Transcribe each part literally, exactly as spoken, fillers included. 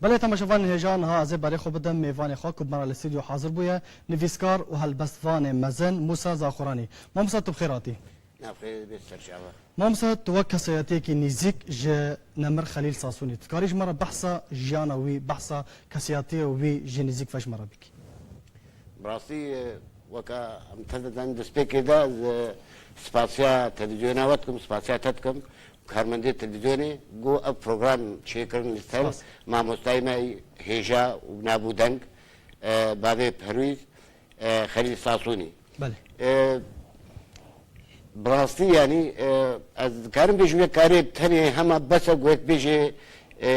Belê, temaşevanên hêja, niha ez ê berê xwe bidim mêvanê xwe ku bi me re li stûdyo hazir bûye, nivîskar û helbestvanê mezin Mûsa Zaxuranî. Mamosta, tu bi xêr hatî. Navxêr bê ser çava. Mamosta, tu wek kesayetiyekî nêzîk ji Nemir Xelîl Sasûnî, tu dikarî ji me re behsa jiyana wî, behsa kesayetiya wî ji nêzîk ve ji me re bikî? Bi rastî, e, weke em tevde dan destpêkê de, ez, e, spasiya televîzyona we dikim, spasiya te dikim, karmendê televîzyonê, ku ev program çêkirin li ser Spas. Mamostayê me hêja û nabûdeng, e, bavê Perwîz, e, Xelîl Sasûnî. Belê. E, bi rastî, yanî, e, ez dikarim bêjim, yek karê tenê hema bes e ku yek bêjê, e,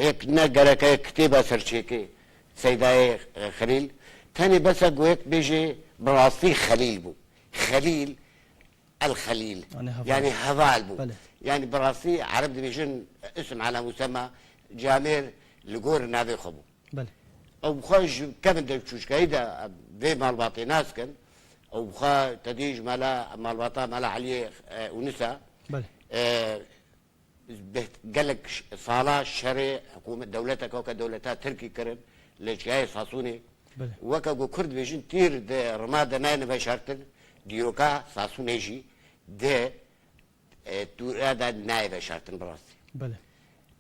yek ne gereke yek kitêba serçêkê Seydayê, e, Xelîl. Tenê bes e ku yek bêjê bi rastî Xelîl bû. Xelîl, El Xelîl. Yanî heval. Yanî heval bû. Belê. Yanî bi rastî Ereb dibêjin isim ala musema, camêr li gor navê xwe bû. Belê. Ew bi xwe ji kevin de çûçkayî de vê malbatê nas kin. Ew bi xwe tedî ji mala malbata Mala Eliyê, e, Unisa. Belê. E, beh-, gelek ş-, sala şerê hikûmet, dewleteke weke dewleta Tirkî kirin li çiyayê Sasûnê. Belê. Weke ku Kurd dibêjin tîr di rima de nayne veşartin, dîroka Sasûnê jî di, e, tûra de nayê veşartin bi rastî. Belê.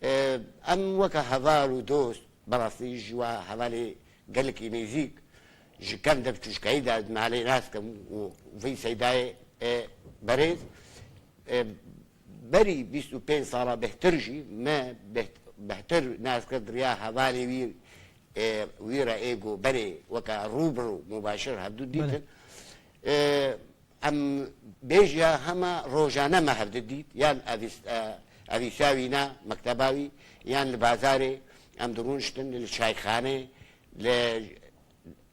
E, em weke heval û dost, bi rastî ji we hevalê gelekî nêzîk, ji kevin de bi çûçkayî de malê nas kim û vî Seydayê, e, berêz, e, berî bîst û pênc sala bêhtir jî me bêht-, bêhtir nas kir, riya hevalê wî, e, wî re ê ku berê weke rû bi rû mubaşir hevdû Belê. dîtin. E, em bêjiya hema rojane me hevdi dît, yan evîs-, e, evîsa wî ne, mekteba wî, yan li bazarê em dirûniştin, li çayxanê, li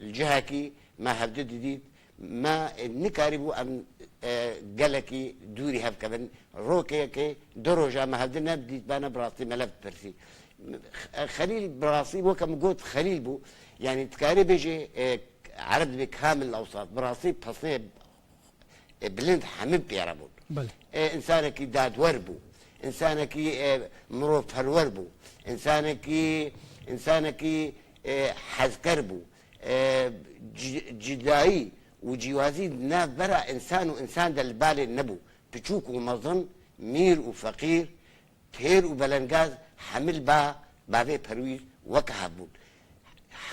Li cihekî me hevdi didît, me nikarîbû em, e, gelekî dûrî hev kevin. Rokeyekê du roja me hevdi nedît, bana bi rastî me lev dipirsî. Xelîl bi rastî weke min got Xelîl bû. Yanî dikarî bêjê, e, Ereb dibê kamil ewsaf. Bi rastî pesnê e, bilind hemî pê re bûn. Belê. E, insanekî dadwer bû. İnsanekî, e, mirovperwer bû. İnsanekî, insanekî, e, hezker bû. E, ci-, cidayî û cîwazî di navbera insan û insan de li balê nebû. Piçûk û mezin, mîr û feqîr, Têr û belengaz hemil ba bavê Perwîz weke hev bûn.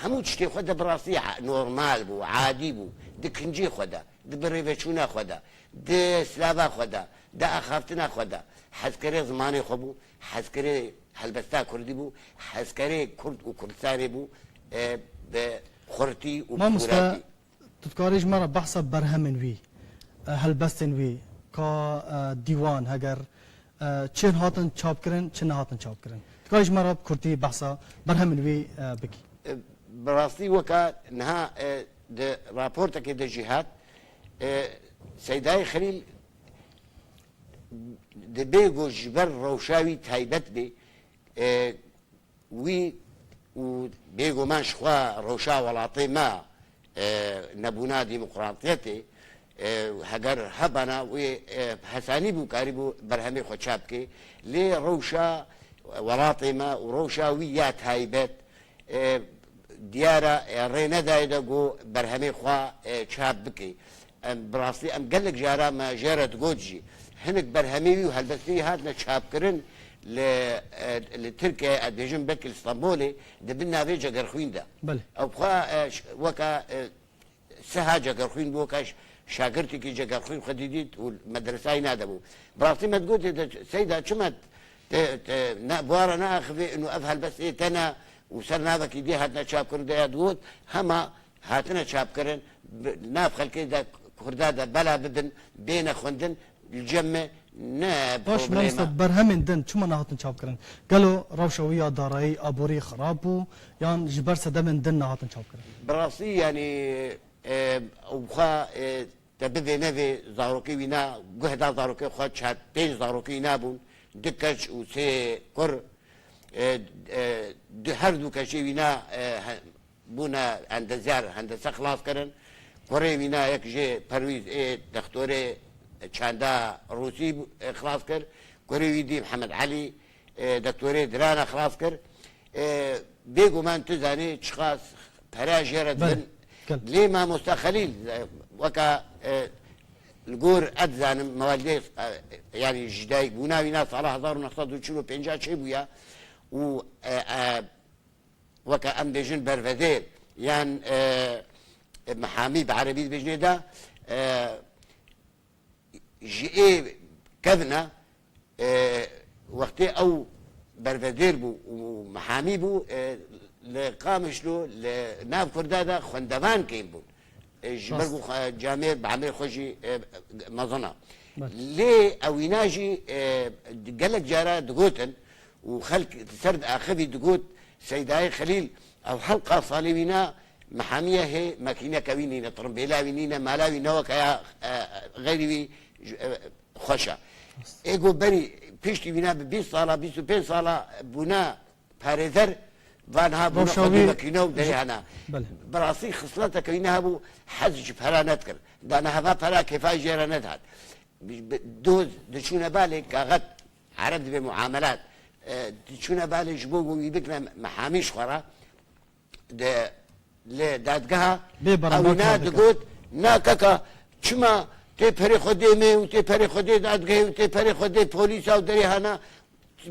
Hemû tiştê xwe de bi rastî a-, normal bû, adî bû. Di kincê xwe de, di birêveçûna xwe de, di silava xwe de, di axaftina xwe de hezkerê zimanê xwe bû, hezkerê helbesta kurdî bû, hezkerê kurd û Kurdistanê bû, e, bi xurtî û Mamoste, kûratî. Tu dikarî ji me re behsa berhemên wî, e, helbestên wî, ka, e, dîwan, heger, e, çi hatin çapkirin, çi nehatin çapkirin. Dikarî ji me re bi kurtî behsa berhemên wî, e, bikî. E, bi rastî weka niha, e, di raportekê de jî hat, e, Seydayê Xelîl dibê ku ji ber rewşa wî taybet bê, e, Wî û bêguman ji xwe rewşa welatê me, e, nebûna demokratiyetê, e, heger hebana wê, e, hesanî bû, karîbû berhemê xwe çap bike. Lê rewşa welatê me û rewşa wî ya taybet, e, diyar e, rê nedayê de ku berhemê xwe, e, çap bike. Em, bi rastî em gelek cara me jê re digot jî. Hinek berhemê wî û helbestê wî hatine çapkirin li, e, li Tirkiye, ez dibêjim belkî li Stenbolê, di bin navê Cegerxwîn de. Belê. Ew xwe, e, ş-, weke, e, siha Cegerxwîn bû, weke ş-, şagirtîkî Cegerxwîn xwe didît û medresayî nadebû. Bi rastî me digot, "Ê de Seyda, çima te, te ne, bi wa re neaxivê, û ev helbest ê te ne û ser navekî dî hatine çapkirin?" De ya digot, hema hatine çapkirin, bi-, nav xelkê de, Kurda de bela bibin, bêne xwendin, li cem me ne Baş, problema. Mamoste, berhemên din çima nehatin çapkirin? Gelo rewşa wî ya darayî, aborî xirab bû, yan ji ber sedemên din nehatin çapkirin? Bi rastî, yanî, e, ew xwe, e, te bivê nevê zarokê wî na, guhda zarokê xwe çar pênc zarokê wî na bûn, du keç û sê kur, e, e, du, her du keçê wî na, e, he-, bûne endezyar hendese xilas kirin. Kurê wî na yek jê Perwîz ê dextorê çanda Rûsî bû, ê xilas kir. Kurê wî dî Mihemed Elî, ê, dextorê dirana xilas kir. Ê, Bêguman tu zanî çiqas pere jê re Belê, dibin. gel. Lê Mamosta Xelîl, e, weka, e, li gor ez dizanim, mewalidê, e, yanî ji dayikbûna wî na sala hezar û neh sed û çil û pênc çêbûye û, e, e, weke em bêjin bervedêr yan, e, e, mihamî bi erebî dibêjinê de, e, ji ê kevna, e, wextê ew bervedêr bû û mihamî bû, e, li Qamişlo, li nav Kurda de xwendevan kêm bûn. E, ji ber Rast. ku xwe-, camêr bi emrê xwe jî, e, mezin e. Belê. Lê ewîna jî, e, gelek cara digotin û xelk li ser diaxivî digot, Seydayê Xelîl, ew helqa salê wîna mihamiye hê, makîneke wî nîne, tirimbêla wî nîne, mala wî ne weke ya, e, xeyrî wî, e, xweş e. Ê ku berî piştî wîna bi bîst sala, bîst û pênc sala bûna parêzer, van ha bûna Rewşa xwedî wî makîne û ji-, derê hena. Belê. Bi rastî xisleteke wî ne hebû, hez ji pera nedikir. Da ne heva pera kêfa jê re nedihat. Bi, bi, doz diçûne balê kaxet, ereb dibê muamelat, e, diçûne balê ji bo ku wî bikine mihamî ji xwe re, de, li dadgeha Bê bera ew wîna kar dike. digot, na kaka, çima tê perê xwe dê me û tê perê xwe dê dadgehê û tê perê xwe dê polîsa û derê hana,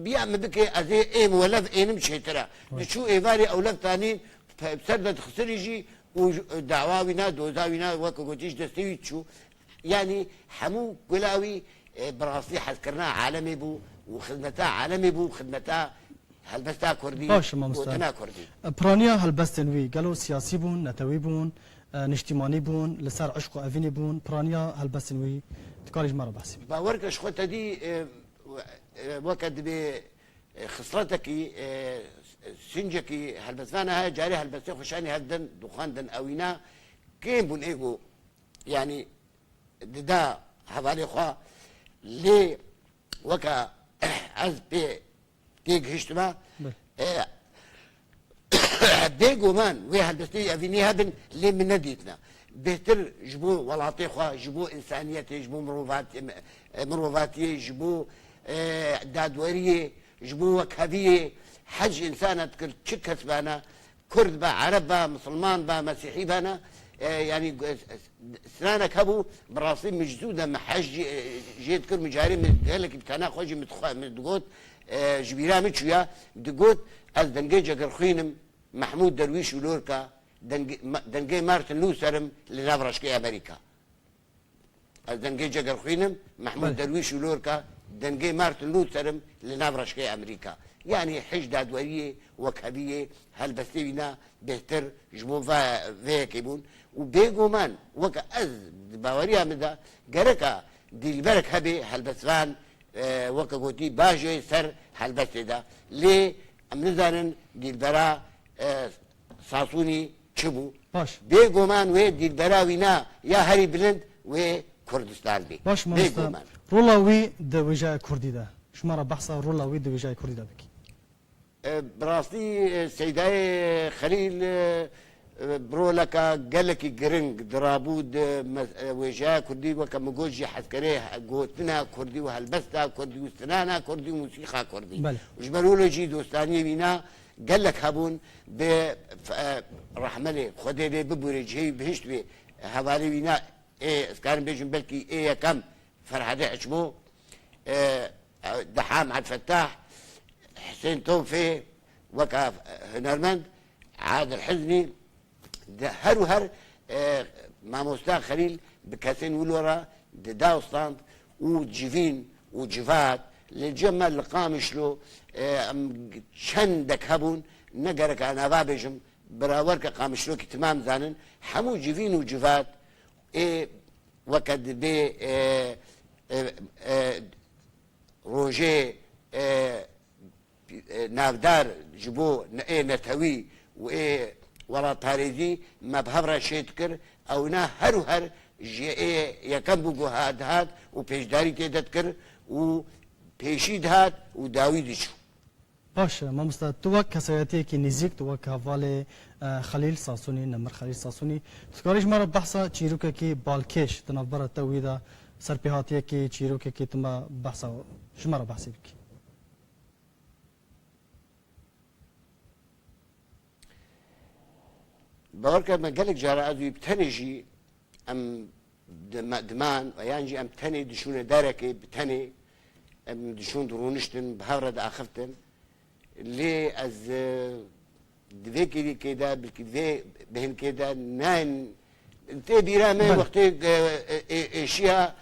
biya min bike, ez ê êm welev ênim çêtir e. Diçû êvarê ewlev tanîn, pe-, ser de dixisirî jî û j-, dawa wîna, doza wîna, weke gotî ji destê wî diçû. Yanî hemû gula wî, e, bi rastî hezkirina alemê bû û xizmeta alemê bû, xizmeta helbesta kurdî, Baş e, mamoste. gotina kurdî. E, piraniya helbestên wî gelo siyasî bûn, netewî bûn, e, niştîmanî bûn, li ser eşq û evînê bûn, piraniya helbestên wî dikarî ji me re behsî bikî? Bawer ke ji xwe te dî, e, e, weke dibê, e, xisletekî, e, sincekî helbestvana heye, carê helbestê xwe şanî hev din, dixwendin, ewîna kêm bûn ê ku, yanî, dida hevalê xwe, lê weke ez pê têgihiştime, Bil. e, bêguman wê helbestê evînî hebin, lê min nedîtine. Bêhtir ji bo welatê xwe, ji bo însaniyetê, ji bo mirovatiyê, e, mirovatiyê, ji bo, e, dadweriyê, ji bo wekheviyê, hez ji însana dikir, çi kes bana, Kurd be, Ereb be, Misilman be, Mesîhî be ne, e, yanî, e, stranek hebû, bi rastî min ji zû de min hez jê, e, jê dikir, min carê min gelekî bi tena xwe jî min dixwe-, min digot, e, ji bîra min çûya, digot, ez dengê Cegerxwîn im, Mehmûd Derwîş û Lorka, dengê, ma-, dengê Martin Luther im li nav reşkê Amerîka. Ez dengê Cegerxwîn im, Mehmûd Belê. Derwîş û Lorka, dengê Martin Luther im li nav reşkê Amerîka. Yanî hij dadweriyê, wekheviyê, helbestê wîna bêhtir ji bo va-, vê yekê bûn. Û bêguman, weke ez di baweriya min de, gereka dîlberek hebê helbestvan, e, weke gotî, bajê ser helbestê de. Lê em nizanin dîlbera, e, Sasûnî çi bû? Baş. Bêguman wê dîlbera wîna ya herî bilind wê Kurdistan bê. Baş, mamoste. Bêguman. Rola wî di wêjaya kurdî de. Ji me re behsa rola wî di wêjaya kurdî de bikî. E, bi rastî, e, Seydayê Xelîl, e, e, bi roleka gelekî giring dirabû di me-, e, wêjaya kurdî, weke min got jî hezkerê he-, gotina kurdî û helbesta kurdî û sinana kurdî û musîqa kurdî. Belê. Û ji ber wilo jî dostaniyê wîna gelek hebûn bi f-, e, rehmelê Xwedê lê bibûrê cihê wî bihişt bê hevalê wîna ê, ez karim bêjim belkî ê yekem Ferhadê Hiçmo, e, e, Deham Abdfetah, Hisên Tofê weke hunermend, Adil Hiznî, di her û her, e, mamosta Xelîl bi kesên wilo re di da û stand û civîn û civat li cem me li Qamişlo, e, em çendek hebûn, ne gerek a nava bêjim, birawer ke Qamişlokî timam zanin, hemû civîn û civat ê weke dibê, e, e, e, rojê, e, e, navdar ji bo ne-, ê netewî û ê welatparêzî me bi hev re şêt kir. Ewna her û her ji ê yekem bû ku hat dihat û pêşdarî tê de dikir û pêşî dihat û dawî diçû. Baş e, mamoste, tu wek kesayetiyekî nêzîk, tu wek hevalê, e, Xelîl Sasûnî, Nemir Xelîl Sasûnî, tu dikarî ji me re behsa çîrokekî balkêş di navbera te wî de, serpêhatiyekî, çîrokekî tu me behsa, ji me re behsî bikî? Bawer ke me gelek cara ez wî bi tenê jî em dima-, diman, yan jî em tenê diçûne derekê, bi tenê em diçûn dirûniştin, bi hev re diaxiftin. Lê ez, e, di vê kêdîkê de, belkî di vê bêhnikê de nayên tê bîra me. Belê. Wextê, e, e, e, êşiya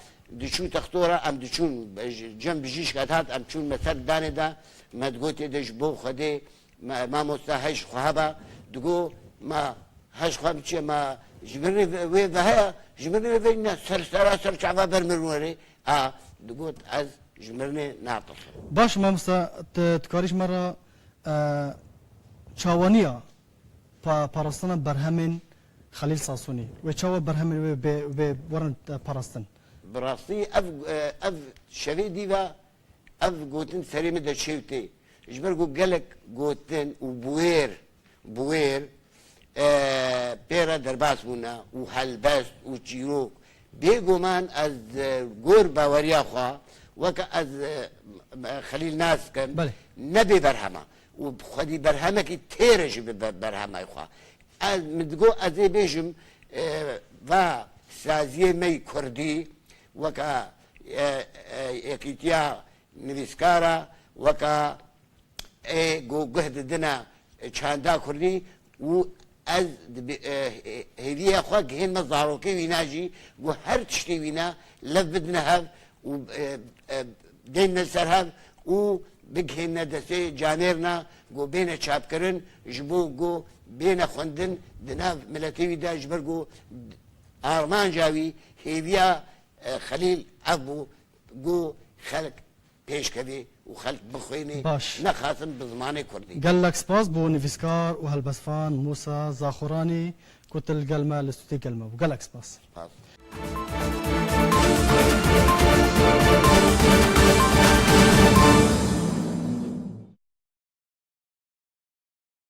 diçû textora, em diçûn, e, cem bijîşka dihat, em çûn me ser danê de, me digot tê de ji bo Xwedê, me, mamosta hej xwe heba, digo, ma hej xwe biçe, ma ji mirinê ve-, wê ve heye, ji mirinê ve ne, ser sera ser çava ber mirin werê. A, digot, ez ji mirinê natirsim. Baş, mamosta, tu, tu karî ji me re, e, çawaniya pa-, parastina berhemên Xelîl Sasûnî. Wê çawa berhemên wê bê, bê werin, e, parastin? Bi rastî ev, e, ev şevê dî ve ev gotin serê min de çêw tê. Ji ber ku gelek gotin û buêr, buêr, e, pê re derbas bûne û helbest û çîrok. Bêguman ez, e, gor baweriya xwe, weke ez, e, Xelîl nas dikim, belê, ne bê berhema. Û xwedî berhemekî têr e ji bi be-, berhemay xwe. Ez, min digo ez ê bêjim, e, va saziyê me yî kurdî, weke, e, e, yekîtiya nivîskara, weke ê ku guh didine çanda kurdî û ez dibi-, e, e, hêviyê xwe gihênme zarokê wîna jî, ku her tiştê wîna lev bidine hev û, e, e, dênne ser hev û bigihênne destê canêrna ku bêne çapkirin, ji bo ku bêne xwendin di nav miletê wî de, ji ber ku armanca wî, hêviya, e, Xelîl ev bû ku xelk pêşkevê û xelk bixwînê, baş, nexasim bi zimanê kurdî. Gelek spas bo nivîskar û helbestvan Mûsa Zaxoranî ku tu li gel me li stûdyo gel me bû. Gelek spas. Spas.